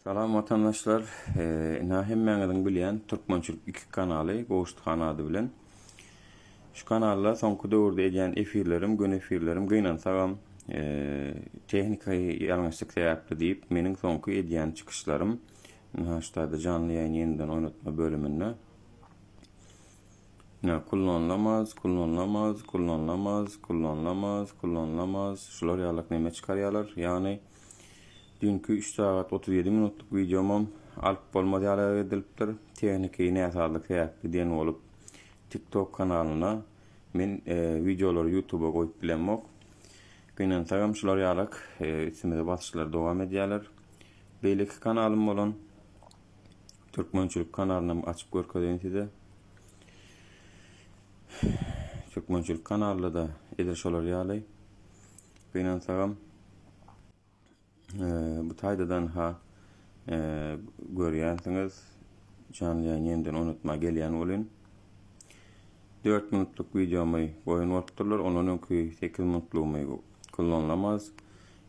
Salam watandaşlar. Ina hemmäňiziň bilýän Türkmençilik 2 kanaly Gowşut han ady bilen. Şu kanalda soňky döwürde edýän efirlerim, göni efirlerim gynansagam tehniki ýalňyşlyk sebäpli diýip meniň soňky edýän çykyşlarym ynha şu taýda janly ýaýyn ýeniden oýnatma bölüminde Ine, kullanılamaz, kullanılamaz, kullanılamaz, kullanılamaz, kullanılamaz. Şular ýalak neme çykarýarlar. Ýagny düýnki 3 sagat 37 minutlyk wideomam alyp bolmaz ýaly edilipdir. Tehniki näsazlyk sebäpli diýen bolup TikTok kanalyna men e, wideolary YouTube'a goýup bilemok. Gynansagam şular ýalak e, üstümize basyşlar dowam edýärler. Beýleki kanalym bolan Türkmençilik kanalyny açyp görkezeýin size. Türkmençilik kanalynda da edil şolar ýaly. Gynansagam e, bu taýdadan ha e, görýänsiňiz janly ýaýyn ýenden unutma gelýän bolyn. 4 minutlyk wideomy goýan bolupdyrlar. Ondan öňki 8 minutlygymy kullanılamaz.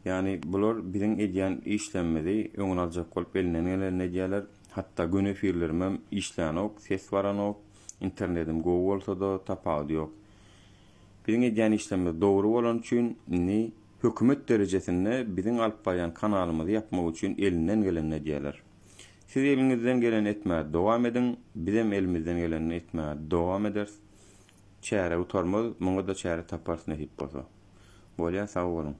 Ýagny bular biziň edýän işlemimizi öňüni aljak bolup elinden gelenini edýärler. Hatda göni efirlerimem işlänok, ses baranok, internedim gowy bolsa-da tapawudy ýok. Biziň edýän işlemimiz dogry bolany üçin indi hökümet derejesinde biziň alyp barýan kanalymyzy ýapmak üçin elinden gelenini edýärler. Siz eliňizden geleni etmäge dowam ediň, bizem elimizden gelenini etmäge dowam ederis. Çäre gutarmaz, muňa-da çäre taparys nesip bolsa. Bolýa sag boluň.